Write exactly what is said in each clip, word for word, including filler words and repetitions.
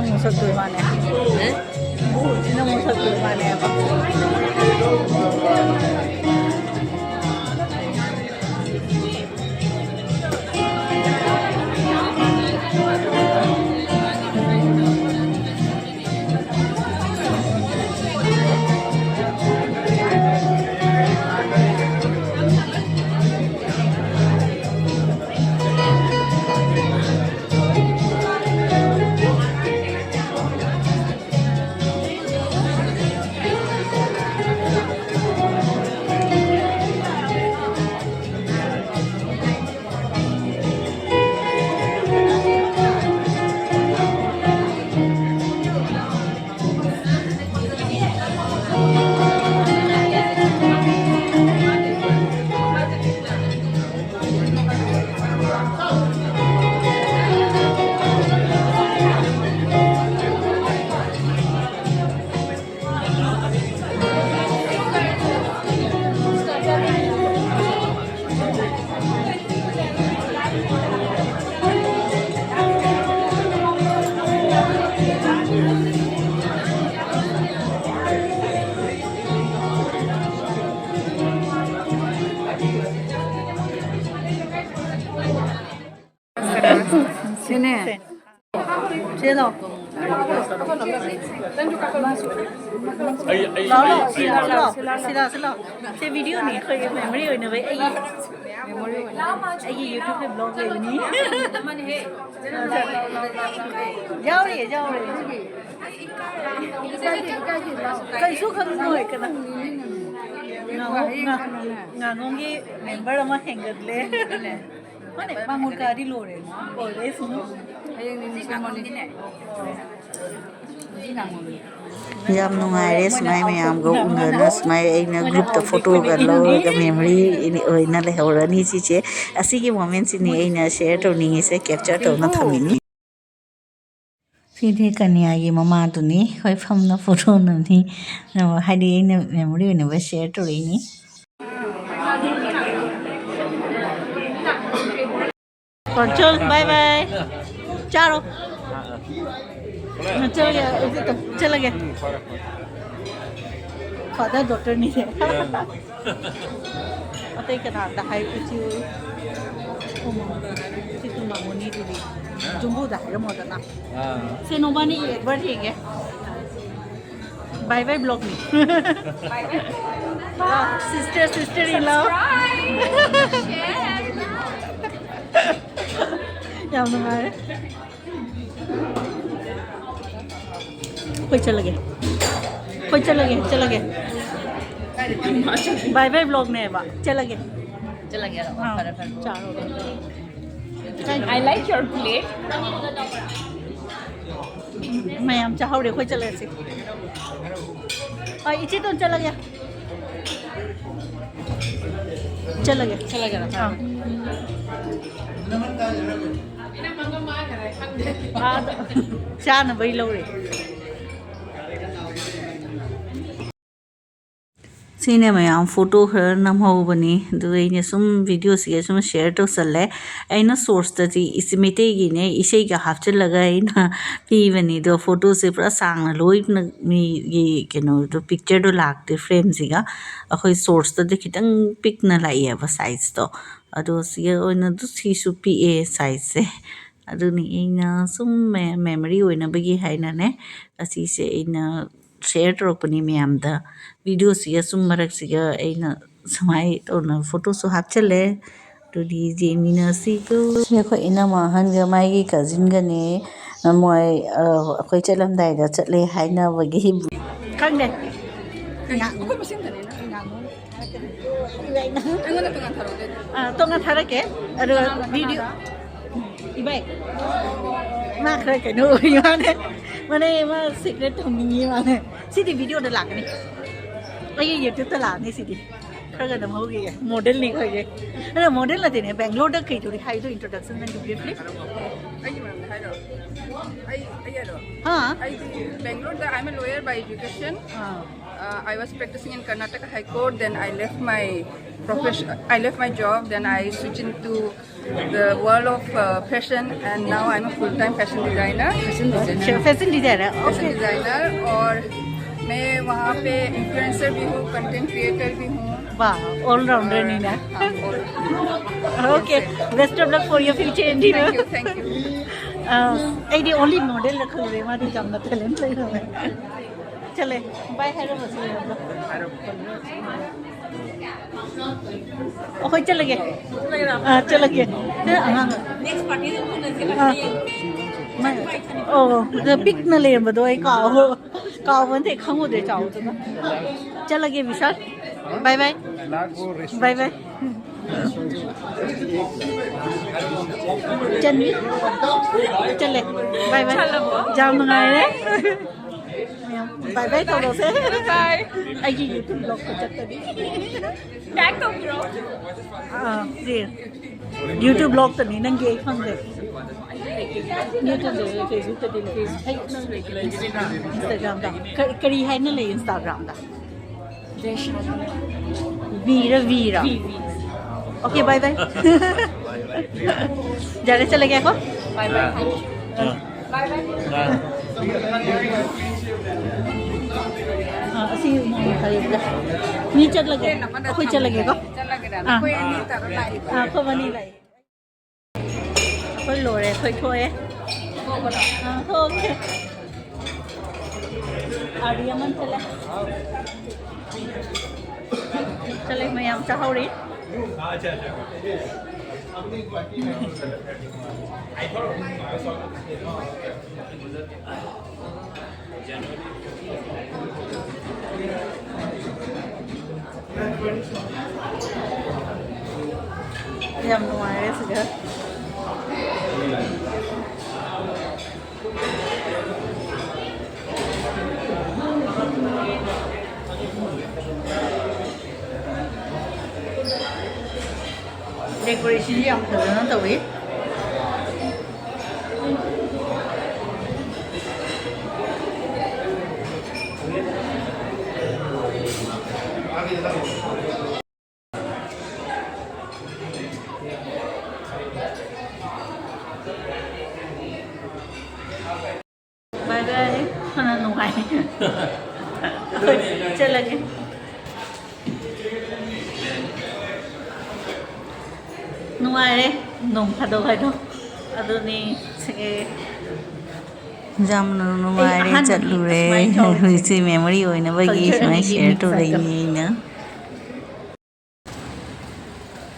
ꯑꯃꯨꯛ ꯁꯛꯇꯣꯏ ꯃꯥꯅꯦ꯫ ꯕꯨꯕꯣꯛꯁꯤꯅ ꯑꯃꯨꯛ ꯁꯛꯇꯣꯏ ꯃꯥꯅꯦꯕ꯫ ꯁꯤꯅꯦ꯫ ꯆꯦ ꯂꯥꯎ꯫ ꯂꯥꯎ, ꯂꯥꯎ, ꯁꯤ ꯂꯥꯎ, ꯁꯤ ꯂꯥꯎ, ꯁꯤ ꯂꯥꯎ꯫ ꯁꯤ ꯂꯥꯎ, ꯁꯤ ꯂꯥꯎ꯫ ꯁꯤ ꯚꯤꯗꯤꯑꯣꯅꯤ ꯑꯩꯈꯣꯏꯒꯤ memory ꯑꯣꯏꯅꯕ꯫ ꯑꯩꯒꯤ, ꯑꯩꯒꯤ YouTube vlog ꯂꯩꯕꯅꯤ꯫ ꯌꯥꯎꯔꯤꯌꯦ, ꯌꯥꯎꯔꯤꯌꯦ꯫ ꯀꯩꯁꯨ ꯈꯪꯉꯣꯏ ꯀꯅꯥ꯫ ꯉꯥꯉꯣꯝ-, ꯉꯥ-, ꯉꯥꯉꯣꯝꯒꯤ member ꯑꯃ ꯍꯦꯟꯒꯠꯂꯦ꯫ ꯃꯥꯅꯦ, ꯃꯉꯣꯟ ꯀꯥꯗꯤ ꯂꯣꯏꯔꯦ꯫ ꯂꯣꯏꯔꯦ, ꯁꯨꯝ꯫ ꯍꯌꯦꯡ ꯅꯤꯅꯤ ꯁꯦꯝꯃꯣꯅꯤ꯫ ꯌꯥꯝ ꯅꯨꯡꯉꯥꯏꯔꯦ ꯁꯨꯃꯥꯏ ꯃꯌꯥꯝꯒ ꯎꯅꯅ, ꯁꯨꯃꯥꯏ ꯑꯩꯅ groupꯇ photoꯒ ꯂꯧꯔꯒ memory ꯑꯣꯏꯅ ꯂꯩꯍꯧꯔꯅꯤ ꯁꯤꯁꯦ꯫ ꯑꯁꯤꯒꯤ momentꯁꯤꯅꯤ ꯑꯩꯅ share ꯇꯧꯅꯤꯡꯉꯤꯁꯦ, capture ꯇꯧꯅ ꯊꯝꯃꯤꯅꯤ꯫ ꯁꯤꯗꯤ ꯀꯅꯤꯌꯥꯒꯤ ꯃꯃꯥꯗꯨꯅꯤ, ꯍꯣꯏ ꯐꯝꯅ photoꯅꯅꯤ, ꯍꯥꯏꯗꯤ ꯑꯩꯅ memory ꯑꯣꯏꯅꯕ share ꯇꯧꯔꯛꯏꯅꯤ꯫ ꯆꯣ, bye bye꯫ ꯆꯥꯔꯣ꯫ ꯆꯠꯂꯒꯦ, ꯆꯠꯂꯒꯦ꯫ ꯐꯥꯗꯔ ꯗꯣꯇꯔꯅꯤꯁꯦ꯫ ꯑꯇꯩ ꯀꯅꯥꯗ ꯍꯥꯏ? ꯏꯆꯦ ꯍꯣꯏ꯫ ꯎꯝ꯫ ꯁꯤ ꯇꯨ ꯃꯥꯃꯣꯅꯤꯗꯨꯗꯤ ꯖꯨꯝꯕꯨꯗ ꯍꯥꯏꯔꯝꯃꯣꯗꯅ꯫ ꯑꯥ꯫ ꯁꯦ ꯅꯣꯡꯃꯅꯤ ꯑꯦꯗꯚꯔꯠ ꯌꯦꯡꯒꯦ꯫ ꯕꯥꯏ ꯕꯥꯏ ꯕ꯭ꯂꯣꯛꯅꯤ꯫ ꯁꯤꯁꯇꯔ, ꯁꯤꯁꯇꯔ ꯏꯟ ꯂꯣ꯫ ꯌꯥꯝ ꯅꯨꯡꯉꯥꯏꯔꯦ꯫ ꯑꯩꯈꯣꯏ ꯆꯠꯂꯒꯦ꯫ ꯑꯩꯈꯣꯏ ꯆꯠꯂꯒꯦ, ꯆꯠꯂꯒꯦ꯫ ꯕꯥꯏ ꯕꯥꯏ ꯕ꯭ꯂꯣꯛꯅꯦꯕ꯫ ꯆꯠꯂꯒꯦ꯫ ꯆꯠꯂꯒꯦ꯫ ꯑꯥ, ꯐꯔꯦ, ꯐꯔꯦ꯫ ꯆꯥꯔꯣ꯫ I like your plate. ꯃꯌꯥꯝ ꯆꯥꯍꯧꯔꯦ, ꯑꯩꯈꯣꯏ ꯆꯠꯂꯁꯤ꯫ ꯑ, ꯏꯆꯦꯗꯣ ꯆꯠꯂꯒꯦ꯫ ꯆꯠꯂꯒꯦ꯫ ꯆꯠꯂꯒꯦꯔꯣ? ꯑꯥ꯫ ꯑꯥꯗ ꯆꯥꯅꯕꯩ ꯂꯧꯔꯦ꯫ ꯁꯤꯅꯦ ꯃꯌꯥꯝ ꯐꯣꯇꯣ ꯈꯔ ꯅꯝꯍꯧꯕꯅꯤ꯫ ꯑꯗꯨꯒ ꯑꯩꯅ ꯁꯨꯝ ꯚꯤꯗꯤꯑꯣꯁꯤꯒ ꯁꯨꯝ ꯁꯤꯌꯔ ꯇꯧꯁꯜꯂꯦ꯫ ꯑꯩꯅ ꯁꯣꯔꯠꯁꯇꯗꯤ ꯏꯁ-, ꯃꯩꯇꯩꯒꯤꯅꯦ ꯏꯁꯩꯒ ꯍꯥꯞꯆꯤꯜꯂꯒ ꯑꯩꯅ ꯄꯤꯕꯅꯤ꯫ ꯑꯗꯣ ꯐꯣꯇꯣꯁꯦ ꯄꯨꯔꯥ ꯁꯥꯡꯅ ꯂꯣꯏꯅ ꯃꯤꯒꯤ ꯀꯩꯅꯣꯗꯣ, ꯄꯤꯛꯆꯔꯗꯣ ꯂꯥꯛꯇꯦ ꯐ꯭ꯔꯦꯝꯁꯤꯒ꯫ ꯑꯩꯈꯣꯏ ꯁꯣꯔꯠꯁꯇꯗꯤ ꯈꯤꯇꯪ ꯄꯤꯛꯅ ꯂꯥꯛꯑꯦꯕ ꯁꯥꯏꯖꯇꯣ꯫ ꯑꯗꯣ ꯁꯤꯒ ꯑꯣꯏꯅ ꯑꯗꯨ ꯁꯤꯁꯨ ꯄꯤꯛꯑꯦ ꯁꯥꯏꯖꯁꯦ꯫ ꯑꯗꯨꯅꯤ ꯑꯩꯅ ꯁꯨꯝ ꯃꯦ-, ꯃꯦꯃꯣꯔꯤ ꯑꯣꯏꯅꯕꯒꯤ ꯍꯥꯏꯅꯅꯦ ꯑꯁꯤꯁꯦ ꯑꯩꯅ ꯁꯤꯌꯔ ꯇꯧꯔꯛꯄꯅꯤ ꯃꯌꯥꯝꯗ꯫ ꯚꯤꯗꯤꯑꯣꯁꯤꯒ ꯁꯨꯝ ꯃꯔꯛꯁꯤꯒ ꯑꯩꯅ ꯁꯨꯃꯥꯏꯅ ꯇꯧꯅ ꯐꯣꯇꯣꯁꯨ ꯍꯥꯞꯆꯜꯂꯦ꯫ ꯑꯗꯨꯗꯤ ꯌꯦꯡꯃꯤꯟꯅꯁꯤꯀꯣ꯫ ꯁꯤ ꯑꯩꯈꯣꯏ ꯏꯅꯝꯃ ꯑꯍꯟꯒ ꯃꯥꯒꯤ ꯀꯖꯤꯟꯒꯅꯦ꯫ ꯃꯣꯏ, ꯑ, ꯑꯩꯈꯣꯏ ꯆꯠꯂꯝꯗꯥꯏꯗ ꯆꯠꯂꯦ ꯍꯥꯏꯅꯕꯒꯤ꯫ ꯈꯪꯗꯦ꯫ ꯀꯩꯅꯣ? ꯑꯩꯈꯣꯏ ꯃꯁꯦꯟꯗꯅꯦ, ꯅꯪ ꯉꯥꯡꯉꯣ꯫ ꯑꯩꯉꯣꯟꯗ ꯇꯣꯉꯥꯟ ꯊꯥꯔꯛꯑꯣ꯫ ꯑ, ꯇꯣꯉꯥꯟ ꯊꯥꯔꯛꯀꯦ꯫ ꯑꯗꯨꯒ ꯀꯅꯥꯅꯣ, ꯚꯤꯗꯤꯑꯣ꯫ ꯀꯅꯥꯅꯣ? ꯏꯕꯥꯏ꯫ ꯃꯥ ꯈꯔ ꯀꯩꯅꯣ ꯑꯣꯏ ꯃꯥꯅꯦ꯫ ꯃꯥꯅꯦ, ꯃꯥ ꯁꯤꯀ꯭ꯔꯦꯠ ꯊꯝꯅꯤꯡꯉꯤ ꯃꯥꯅꯦ꯫ ꯁꯤꯗꯤ ꯚꯤꯗꯤꯑꯣꯗ ꯂꯥꯛꯀꯅꯤ꯫ ꯑꯩꯒꯤ ꯌꯨꯇ꯭ꯌꯨꯕꯇ ꯂꯥꯛꯑꯅꯤ ꯁꯤꯗꯤ꯫ ꯈꯔ ꯈꯔ ꯅꯝꯍꯧꯈꯤꯒꯦ꯫ ꯃꯣꯗꯦꯜꯅꯤ ꯑꯩꯈꯣꯏꯒꯤ꯫ ꯑꯗꯣ ꯃꯣꯗꯦꯜ ꯅꯠꯇꯦꯅꯦ, ꯕꯦꯡꯒ꯭ꯂꯣꯔꯗ ꯀꯩꯗꯧꯔꯤ ꯍꯥꯏꯗꯣ introduction ꯅꯪꯒꯤ briefly? ꯑꯩꯒꯤ ꯃꯔꯝꯗ ꯍꯥꯏꯔꯣ? ꯑꯩ, ꯑꯩ ꯍꯥꯏꯔꯣ? ꯍꯥ? ꯑꯩꯗꯤ ꯕꯦꯡꯒ꯭ꯂꯣꯔꯗ, I'm a lawyer by education. Ah. Uh, I was practicing in Karnataka High Court, then I left my profession, I left my job, then I switched into the world of uh, fashion, and now I'm a full time fashion designer. Fashion designer. Fashion designer. Fashion Okay. Designer, और मैं वहाँ पे influencer भी हूँ, content creator भी हूँ. Wow, all rounder Neena. हाँ, और Okay, best of luck for your future endeavor. Thank you, thank you. Uh, ꯑꯩꯗꯤ only model ꯅ ꯈꯜꯂꯨꯔꯦ, ꯃꯥꯗꯤ ꯌꯥꯝꯅ talent ꯂꯩꯔꯝꯃꯦ. ꯆꯠꯂꯦ, bye ꯍꯥꯏꯔꯝꯃꯁꯤ ꯃꯌꯥꯝꯗꯣ. ꯑꯩꯈꯣꯏ ꯆꯠꯂꯒꯦ. ꯑꯥ, ꯆꯠꯂꯒꯦ. ꯁꯤ ꯑꯉꯥꯡ. ꯑꯥ. ꯃꯥ-, ꯑꯣ, ꯄꯤꯛꯅ ꯂꯩꯔꯝꯕꯗꯣ ꯑꯩ ꯀꯥꯎ-, ꯀꯥꯎꯕ ꯅꯠꯇꯦ, ꯈꯪꯉꯨꯗ꯭ꯔꯦ ꯆꯥꯎꯕꯗꯨꯅ. ꯆꯠꯂꯒꯦ ꯕꯤꯁꯥꯜ. Bye bye. Bye bye. ꯆꯟꯕꯤ. ꯆꯠꯂꯦ. Bye bye. ꯌꯥꯝ ꯅꯨꯡꯉꯥꯏꯔꯦ. ꯃꯌꯥꯝ bye bye ꯇꯧꯔꯁꯦ. Bye. ꯑꯩꯒꯤ YouTube vlog ꯇ ꯆꯠꯇꯕꯤ. Tag ꯇꯧꯕꯤꯔꯣ. ꯑꯥ, ꯁꯤ YouTube vlog ꯇꯅꯤ ꯅꯪꯒꯤ ꯑꯩ ꯈꯪꯗꯦ. YouTube ꯇ, Facebook ꯇꯗꯤ ꯂꯩ. Instagram ꯗ. ꯀ-, ꯀꯔꯤ ꯍꯥꯏꯅ ꯂꯩ Instagram ꯗ? ꯚꯤꯔ ꯚꯤꯔ. Okay, bye bye. ꯌꯥꯔꯦ, ꯆꯠꯂꯒꯦꯀꯣ. Bye bye. Thank you. Bye bye. ꯑꯥ, ꯑꯁꯤ ꯅꯪ ꯀꯔꯤꯕꯗ? ꯃꯤ ꯆꯠꯂꯒꯦ. ꯑꯩꯈꯣꯏ ꯆꯠꯂꯒꯦꯀꯣ. ꯆꯠꯂꯒꯦꯔꯥ? ꯑꯥ. ꯑꯩꯈꯣꯏ ꯑꯅꯤ ꯇꯧꯔ ꯂꯥꯛꯏꯕ. ꯑꯥ, ꯑꯩꯈꯣꯏ ꯃꯅꯤ ꯂꯥꯛꯑꯦ. ꯑꯩꯈꯣꯏ ꯂꯣꯏꯔꯦ, ꯑꯩꯈꯣꯏ ꯊꯣꯛꯑꯦ. ꯑꯥ, ꯊꯣꯛꯑꯒꯦ. ꯑꯥꯔꯗꯤ ꯑꯃ ꯆꯠꯂꯦ. ꯆꯠꯂꯦ, ꯃꯌꯥꯝ ꯆꯥꯍꯧꯔꯤ꯫ ꯌꯥꯝ ꯅꯨꯡꯉꯥꯏꯔꯦ ꯁꯤꯗ꯫ Decoration ꯁꯤ ꯌꯥꯝ ꯐꯖꯅ ꯇꯧꯏ꯫ ꯆꯠꯂꯒꯦ꯫ ꯅꯨꯡꯉꯥꯏꯔꯦ꯫ ꯅꯣꯡ ꯐꯥꯗꯣꯛ ꯍꯥꯏꯗꯣ꯫ ꯑꯗꯨꯅꯤ꯫ ꯁꯤꯒꯤ ꯌꯥꯝꯅ ꯅꯨꯡꯉꯥꯏꯔꯦ꯫ ꯑꯩ ꯑꯍꯥꯟꯕꯒꯤ ꯆꯠꯂꯨꯔꯦ꯫ ꯑꯁꯨꯃꯥꯏꯅ ꯇꯧꯔꯤꯁꯦ꯫ ꯍꯧꯖꯤꯛꯁꯦ memory ꯑꯣꯏꯅꯕꯒꯤ ꯁꯨꯃꯥꯏꯅ share ꯇꯧꯔꯛꯏꯅꯦ ꯑꯩꯅ꯫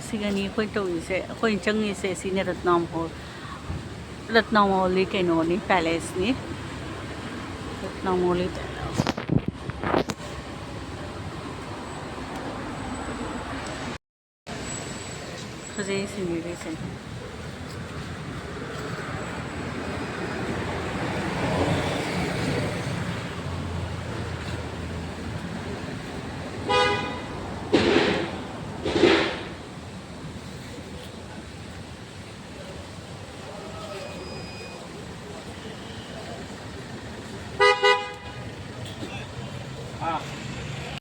ꯁꯤꯒꯅꯤ ꯑꯩꯈꯣꯏ ꯇꯧꯔꯤꯁꯦ꯫ ꯑꯩꯈꯣꯏꯅ ꯆꯪꯉꯤꯁꯦ ꯁꯤꯅ ꯔꯠꯅꯥꯝ ꯍꯣꯜ꯫ ꯔꯠꯅꯥꯝ ꯍꯣꯜꯂꯤ ꯀꯩꯅꯣꯅꯤ, palaceꯅꯤ꯫ ꯔꯠꯅꯥꯝ ꯍꯣꯜꯂꯤ palace꯫ ꯐꯖꯩ ꯁꯤꯅꯔꯤꯁꯦ꯫